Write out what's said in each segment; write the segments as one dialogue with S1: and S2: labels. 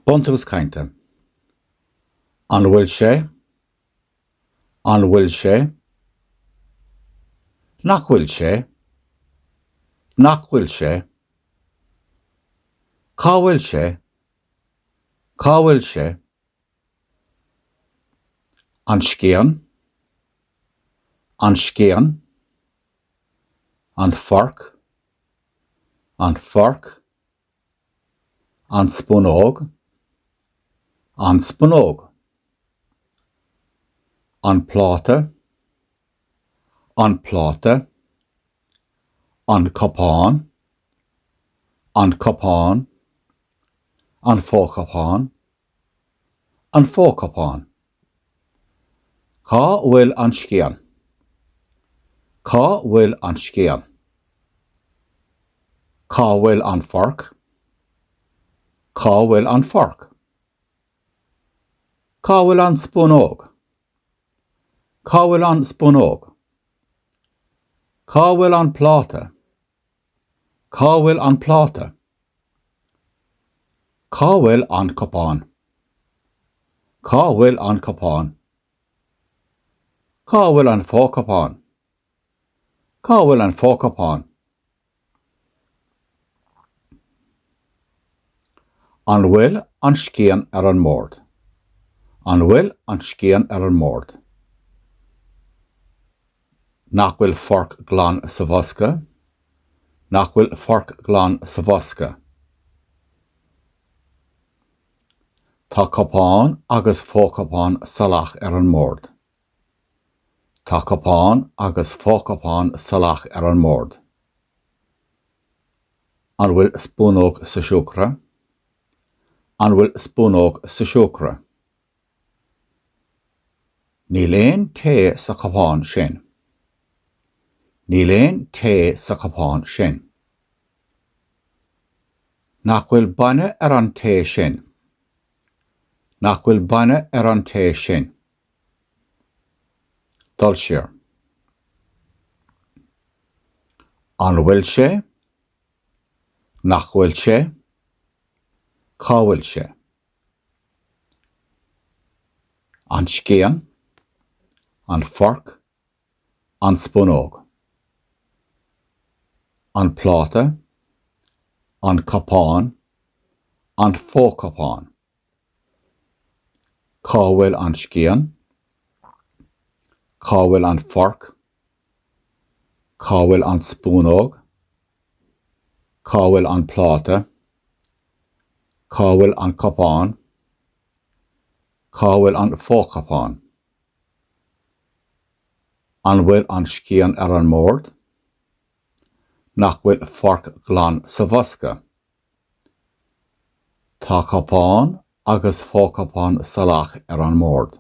S1: Buntús cainte. An bhfuil sé? An bhfuil sé? Nach bhfuil sé? Nach bhfuil sé? Cá bhfuil sé? Cá bhfuil sé? An scian? An scian? An forc? An forc? An spúnóg. An spúnóg. An pláta. An pláta. An cupán. An cupán. An fo-chupán. An fo-chupán. Cá bhfuil an scian? Cá bhfuil an scian? Cá bhfuil an forc? Cá bhfuil an forc? Cá bhfuil an spúnóg? Cá bhfuil an spúnóg? Cá bhfuil an pláta? Cá bhfuil an pláta? Cá bhfuil an cupán? Cá bhfuil an cupán? Cá bhfuil an fo-chupán? Cá bhfuil an fo-chupán? An bhfuil an scian ar an mbord? An bhfuil an scian ar an mbord? Nach bhfuil forc glan sa bhosca? Nach bhfuil forc glan sa bhosca? Tá cupán agus fo-chupán salach ar an mbord. Tá cupán agus fo-chupán salach ar an mbord. An bhfuil spúnóg sa siúcra? An bhfuil spúnóg sa siúcra? Níl aon tae sa chupán sin. Níl aon tae sa chupán sin. Nach bhfuil bainne ar an tae sin? Nach bhfuil bainne ar an tae sin? Dul siar. An bhfuil sé? Nach bhfuil sé? Cá bhfuil sé? An scian, an forc, an spúnóg. An pláta, an cupán, an fo-chupán. Cá bhfuil an scian? Cá bhfuil an forc? Cá bhfuil an spúnóg? Cá bhfuil an pláta? Cá bhfuil an cupán? Cá bhfuil an fo-chupán? An bhfuil an scian ar an mbord? Nach bhfuil forc glan sa bhosca? Tá cupán agus fo-chupán salach ar an mbord.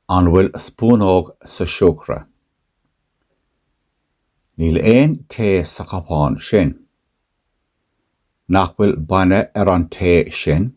S1: An bhfuil spúnóg sa siúcra? Níl aon tae sa chupán sin. Nach bhfuil bainne ar an tae sin?